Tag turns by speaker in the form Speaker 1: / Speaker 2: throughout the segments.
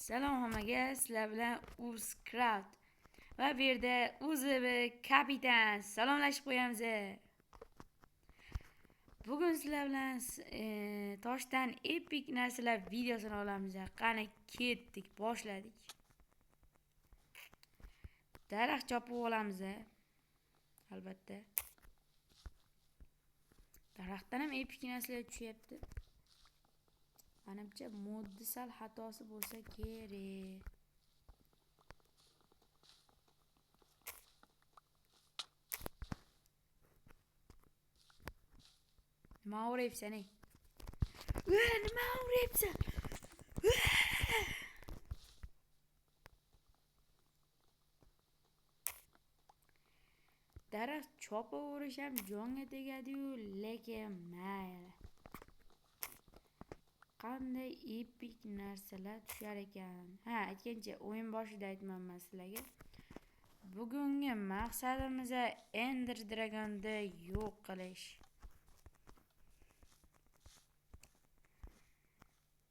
Speaker 1: Salom hammaga, sizlar bilan Uzcraft va bu yerda UZB kapitan salomlashib qo'yamiz. Bugun sizlar bilan toshdan epik narsalar videosini olamiz. Qani ketdik, boshladik. Daraxt chopib olamiz. Albatta. Daraxtdan ham epik narsalar tushyapti. Manimcha moddi sal xatosi bo'lsa kerak. Nima uryapsan ey? Nima uryapsan? Daraxt chopaverish ham jonga tegadi-yu, lekin mayli. Qanday epik narsalar tushar ekan. Ha, aytgancha o'yin boshida aytmanman sizlarga. Bugungi maqsadimiz Ender Dragonni yo'q qilish.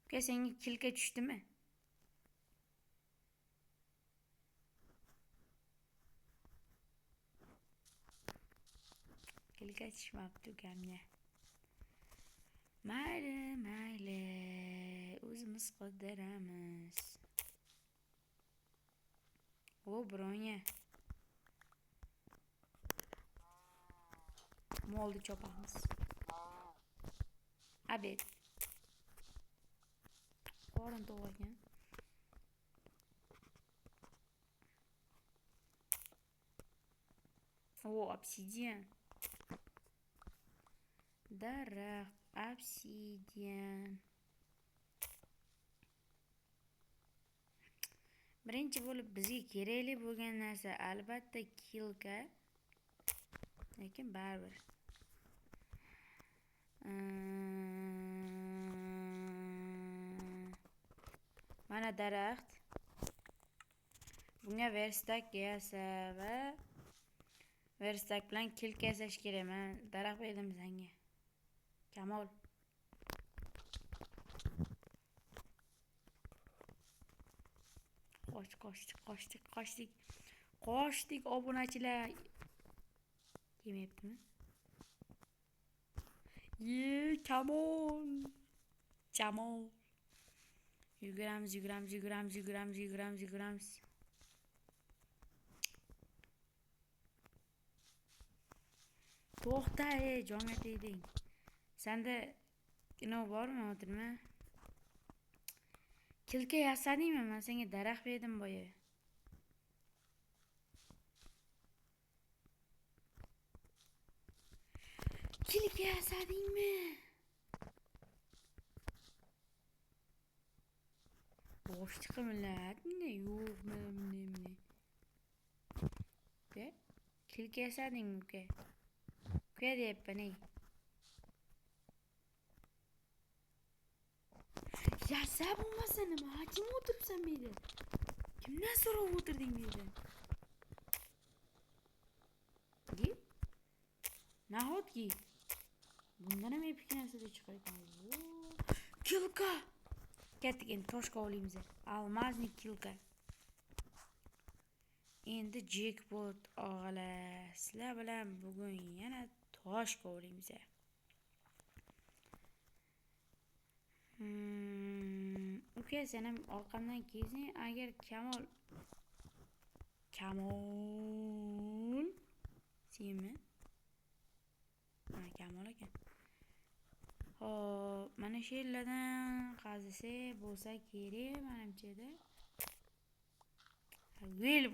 Speaker 1: Uka, senga kilka tushdimi? Kilka tushmabdi ukamga. Mayli, mayli. O'zimiz qidiramiz. O, bronya. Molni chopamiz. Obed. Qorin to'q ekan. O, obsidian. Daraxt, obsidian. Birinchi bo'lib bizga kerakli bo'lgan narsa albatta kilka. Lekin baribir. Mana daraxt. Bunga verstak yasa va verstak bilan kilka yasash kerak. Men daraxt berdim senga. Kamol. Qoch, qochdik, qochdik, qochdik. Qochdik obunachilar. Kelmayaptimi? Ye, Kamol. Jamol. Yuguramiz, yuguramiz, yuguramiz, yuguramiz, yuguramiz, yuguramiz. To'xta, ey, jonga tegding. Senda nima bormi, o'tirma? Kilka yasadingmi? Men senga daraxt berdim boya. Kilka yasadingmi? Boshqa millat ne? Yo'q, men. Uka, kilka yasadingmi uka? Uka deyapman ey. Yasa bo'lmasa nima? Kim o'tiribsan bu yerda? Kimdan so'rab o'tirding bu yerda? Gi? Nahotki? Bundan ham epik narsalar chiqar ekan. Kilka! Ketdik endi toshga olaymiz. Almazni kilka. Endi jekpot og'alar. Sizlar bilan bugun yana toshga olaymiz. Uka, sen ham orqamdan kelsang, agar Kamol Kamol senmi? Ha, Kamol ekan. Xo'p, mana shu yerlardan qazisak bo'lsa kerak, menimcha-da. Wel